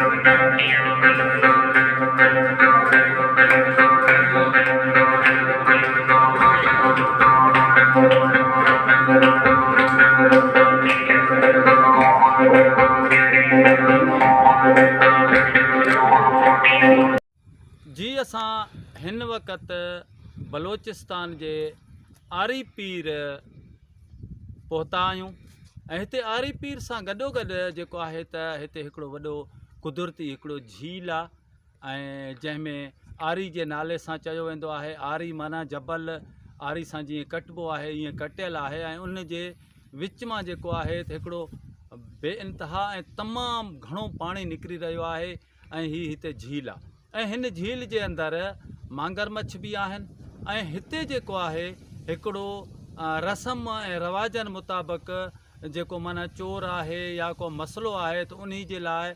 جي اسان هن وقت بلوچستان جي آري پير پهتا آهيون ۽ هتي آري پير سان گڏو گڏ جيڪو آهي ته هتي هڪڙو وڏو قدرتي هڪڙو جهيل آهي ۽ جنهن ۾ آري جي نالي سان چيو ويندو آهي آري معنيٰ جبل آري سان جيئن ڪٽبو آهي ائين ڪٽيل آهي ۽ ان جي وچ مان جيڪو آهي ته هڪڙو بي انتها ۽ تمام گهڻو پاڻي نڪري رهيو آهي ۽ هي هتي جهيل آ ۽ هن جهيل جي اندر مانگر مڇ به آهن ۽ هتي جيڪو آهي هڪڙو رسم ۽ رواجن مطابق جيڪو معنيٰ چور آهي يا ڪو مسئلو آهي ته انهي جي لاء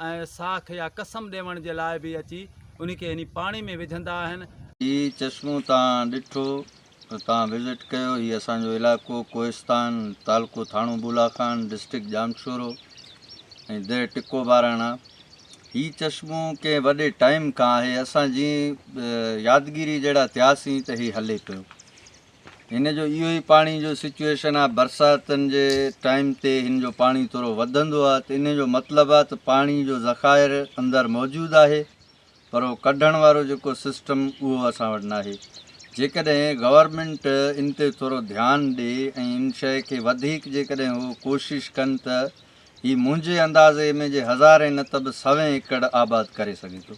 ۽ ساک يا قسم ڏيوڻ جي لاء به اچي انهي کي انهي پاڻي ۾ وجهندا آهن. هي چشمو تان ڏٺو تان وزٽ ڪيو هي اسان جو علائقو ڪوهستان تعلقو ٿاڻو بولا خان ڊسٽرڪٽ ڄامشورو ۽ ديهه ٽڪو باراڻا هي چشمو ڪنهن وڏي ٽائيم کان آهي اسان جيئن يادگيري جهڙا ٿياسين ته هي هلي پيو هن جو اهو ئي پاڻي جو سچويشن آهي برساتن جي ٽائيم تي هن جو پاڻي ٿورو وڌندو آهي ته ان جو مطلب آهي ته پاڻي جو ذخائر اندر موجود آهي پر اهو ڪڍڻ وارو جيڪو سسٽم اهو اسان وٽ ناهي جيڪڏهن گورنمينٽ ان تي ٿورو ڌيان ڏي ۽ ان شيء کي وڌيڪ جيڪڏهن هو ڪوشش ڪن ته هي منهنجي اندازي ۾ جي هزارين نه ته به سوين ايڪڙ آباد ڪري سگهي ٿو.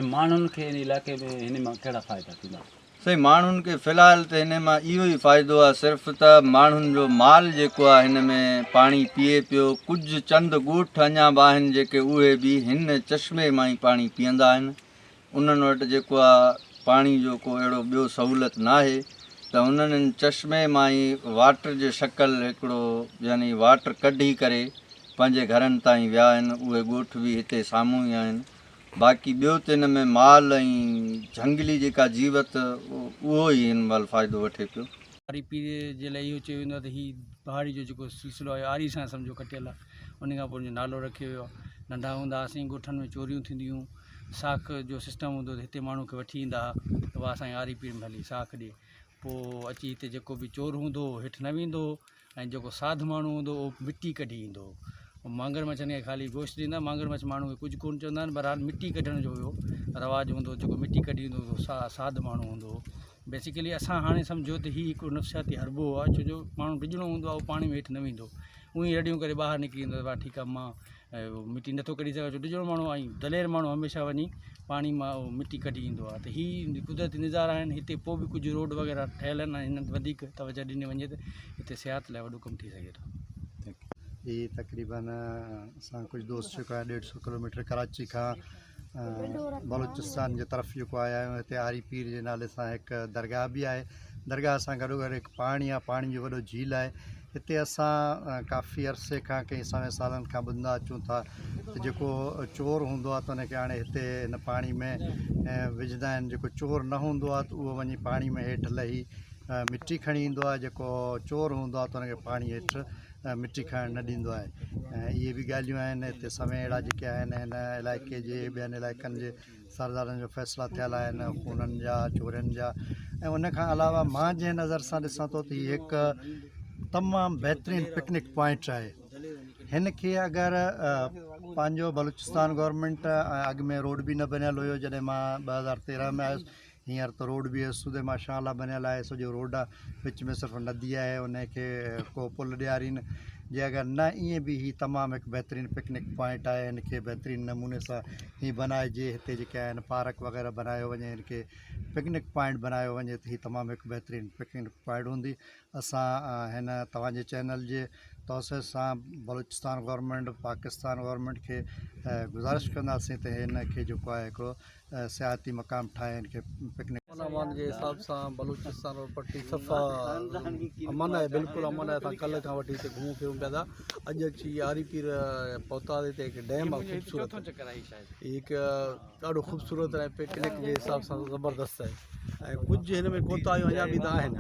۽ ماڻهن کي ان علائقي ۾ هن مان ڪهڙا فائدا ٿيندا؟ سائين ماڻهن کي في الحال ته هن مان اهو ئي فائدو آهي صرف ته ماڻهن جو مال جيڪو آهي هن ۾ پاڻي پيئي پيو ڪجهه چند ڳوٺ اڃا به آهن جيڪي اهي به هن چشمي مان ئي پاڻي پيئندا آهن انهن وٽ جيڪو آهي پاڻي جو ڪو اهڙو ٻيو سهولت ناهي ته انهن ان چشمي مان ئي واٽر جي شڪل هڪڙو يعني واٽر ڪڍي ڪري پنهنجي گهرن تائين ويا آهن اهي ڳوٺ به هتي سامهون ئي آهن باقي ٻيو ته هن ۾ مال ۽ جهنگلي جيڪا جيوت اهو ئي هن مهل فائدو وٺي پيو. آري پير جي لاء اهو چيو ويندو آهي ته هي پهاڙي جو جيڪو سلسلو آهي آري سان سمجهو ڪٽيل آهي ان کان پوء ان جو نالو رکيو ويو آهي ننڍا هوندا هئاسين ڳوٺن ۾ چوريون ٿينديون هيون ساک جو سسٽم هوندو هو ته هتي ماڻهو کي وٺي ايندا هئا ته واهه سائين آري پير ۾ هلي ساک ڏي پوء اچي هتي جيڪو به چور هوندو هو هيٺ نه ويندو هو ۽ جيڪو ساڌ ماڻهو هوندو هو اهو مٽي ڪڍي ايندو هو مانگر مڇن کي خالي گوشت ڏيندا مانگر مڇ ماڻهو کي ڪجهه ڪونه چوندا آهن بهرحال مٽي ڪڍڻ جو اهو رواج هوندو هو جيڪو مٽي ڪڍي ايندو هو سو ساڌ ماڻهو هوندو هو بيسيڪلي اسان هاڻي سمجهو ته هي هڪڙو نفسياتي حربو آهي ڇو جو ماڻهو ڊڄڻو هوندو آهي اهو پاڻي ۾ هيٺ نه ويندو اونئي رڙيون ڪري ٻاهر نڪري ايندو ته ٺيڪ آهي مان مٽي نٿو ڪڍي سگهان ڇو ڊڄڻو ماڻهو ۽ دلير ماڻهو هميشه وڃي پاڻي مان اهو مٽي ڪڍي ايندو آهي ته هي قدرتي نظارا آهن هتي پوء به ڪجهه روڊ وغيره ٺهيل آهن ۽ هنن تي وڌيڪ توجه ڏني وڃي ته هتي سياحت لاء وڏو ڪم ٿي سگهي ٿو. هي تقريبن اسان ڪجهه دوست جيڪو آهي ڏيڍ سو ڪلوميٽر ڪراچي کان بلوچستان جي طرف جيڪو آيا آهيون هتي آري پير جي نالي سان هڪ درگاهه به آهي درگاهه سان گڏو گڏ هڪ پاڻي آهي پاڻي جو وڏو جهيل آهي هتي اسان ڪافي عرصي کان ڪئين سوين سالن کان ٻڌندا اچون ٿا ته جيڪو چور هوندو آهي ته ان کي آڻي هتي هن پاڻي ۾ وجهندا آهن جيڪو چور نه هوندو آهي ته اهو وڃي پاڻي ۾ هيٺ لهي مٽي کڻي ايندو آهي جيڪو چور هوندو آهي ته ان کي پاڻي هيٺ مٽي کڻڻ نه ڏيندو آهي ۽ اهي به ڳالهيون آهن هتي سوين اهڙا جيڪي آهن هن علائقي جي ٻين علائقن جي سردارن جو فيصلا ٿيل آهن خونن جا چورين جا ۽ ان کان علاوه مان جنهن نظر سان ڏسان ٿو ته هي هڪ تمام بهترين پڪنڪ پوائنٽ آهي هن کي اگر پنهنجو بلوچستان گورنمينٽ ۽ اڳ ۾ روڊ به نه بنيل هيو جڏهن مان 2013 ۾ آيس هينئر ته روڊ به سوڌي ماشاء الله بنيل آهي سڄو روڊ آهي وچ ۾ صرف ندي آهي ان کي ڪو پل ڏيارين جي اگر نه ائين به هي تمام هڪ بهترين پڪنڪ پوائنٽ آهي هن کي بهترين نموني سان هي بنائجي هتي جيڪي آهن پارڪ وغيره بنايو وڃي هن کي پڪنڪ پوائنٽ بنايو وڃي ته هي تمام هڪ بهترين پڪنڪ پوائنٽ هوندي اسان هن توهان جي چينل جي توسط سان بلوچستان گورنمينٽ پاڪستان گورنمينٽ کي گذارش ڪنداسين ته هن کي جيڪو آهي هڪڙو سياحتي مقام ٺاهي هن کي پڪنڪ. امن امان جي حساب سان بلوچستان روڊ پٽي صفا امن آهي بلڪل امن آهي اسان ڪلهه کان وٺي هتي گهمون ڦرون پيا ٿا اڄ اچي آري پير پهتاسين هتي هڪ ڊيم آهي خوبصورت هي هڪ ڏاڍو خوبصورت ۽ پڪنڪ جي حساب سان زبردست آهي ۽ ڪجهه هن ۾ ڪوتاهيون اڃا به ته آهن.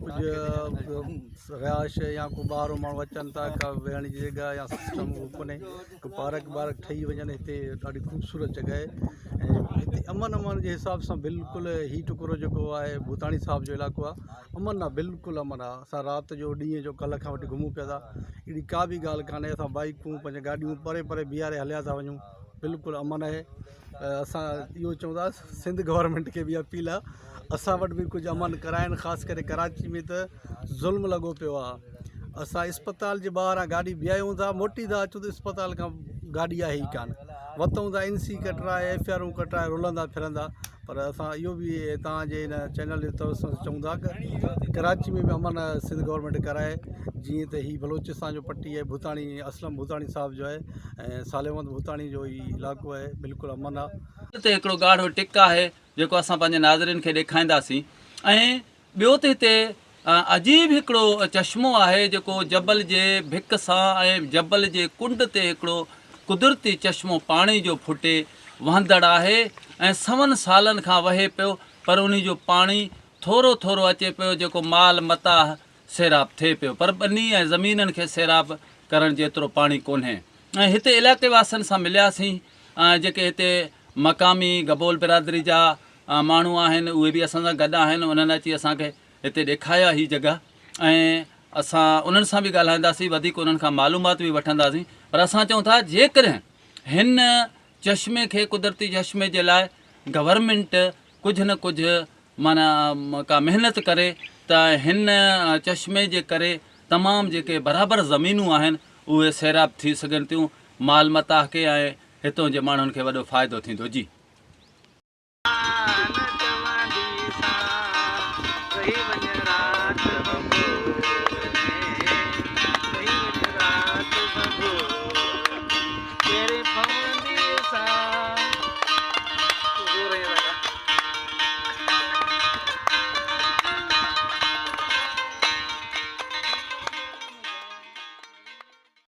ڪجهه رهائش يا ڪو ٻاهرون ماڻهو اچن ٿا ڪا ويهڻ جي جڳهه يا سسٽم اهو ڪونهي ڪو پارڪ وارڪ ٺهي وڃن هتي ڏاڍي خوبصورت جڳهه آهي ۽ هتي امن امان جي حساب سان بلڪل هي ٽڪرو جيڪو آهي ڀوتاڻي صاحب جو علائقو آهي امن آهي بلڪل امن آهي اسان رات جو ڏينهن جو ڪلهه کان وٺي گهمون پيا ٿا اهڙي ڪا به ڳالهه ڪانهي اسان بائيڪون پنهنجي گاڏيون پري پري بيهاري هليا ٿا وڃون بلڪل امن آهي اسان اهو چوندا سنڌ گورنمينٽ کي به اپيل آهي اسان وٽ به ڪجهه امن ڪرائن خاص ڪري ڪراچي ۾ ته ظلم لڳو پيو آهي اسان اسپتال جي ٻاهران گاڏي بيهايون ٿا موٽي ٿا اچون ته اسپتال کان گاڏي آهي ئي ڪانه وتون ٿا اين سي ڪٽرائي ايف I آرون ڪٽرائي رلندا ڦرندا پر اسان اهو به توهان جي هن چينل جي طرف سان چئون ٿا ته ڪراچي ۾ به امن سنڌ گورنمينٽ ڪرائي جيئن ته هي بلوچستان جو پٽي آهي ڀوتاڻي اسلم ڀوتاڻي صاحب جو آهي ۽ صالح محمد ڀوتاڻي جو هي علائقو آهي بلڪل امن آهي. تي هڪڙو ڳاڙهو ٽڪ آهي جيڪو اسان پنهنجي ناظرين کي ڏيکائينداسين ۽ ٻيو ته هتي عجيب هڪڙو چشمو آهي جيڪو جبل جي ڀڪ سان ۽ جبل جي ڪنڊ تي هڪڙو قدرتي چشمو پاڻي جو ڦٽي وهندڙ آهي ۽ سون سالن کان وهي پيو پر انهي جو پاڻي ٿورو ٿورو اچي پيو جيڪو مال متاع سيراب ٿئي پيو پر ٻني ۽ زمينن کي سيراب ڪرڻ جيترو پاڻي ڪونهي ۽ هتي علائقي واسين سان ملياسين جيڪي هتي مقامي گبول برادري جا ماڻهو آهن اهي به اسان سان گڏ آهن انهن اچي اسان کي هتي ڏيکايا هي جڳهه ۽ اسان انهن سان به ڳالهائينداسين وڌيڪ انهن کان معلومات به وٺنداسين پر اسان چئون ٿا جيڪڏهن هن چشمي کي قدرتي چشمي جي لاء گورنمينٽ ڪجهه نه ڪجهه معنيٰ ڪا محنت ڪري ته هن چشمي جي ڪري تمام جيڪي برابر زمينون آهن اهي سيراب ٿي سگهن ٿيون مال متاع کي ۽ هتون جي ماڻهن کي وڏو فائدو ٿيندو جي.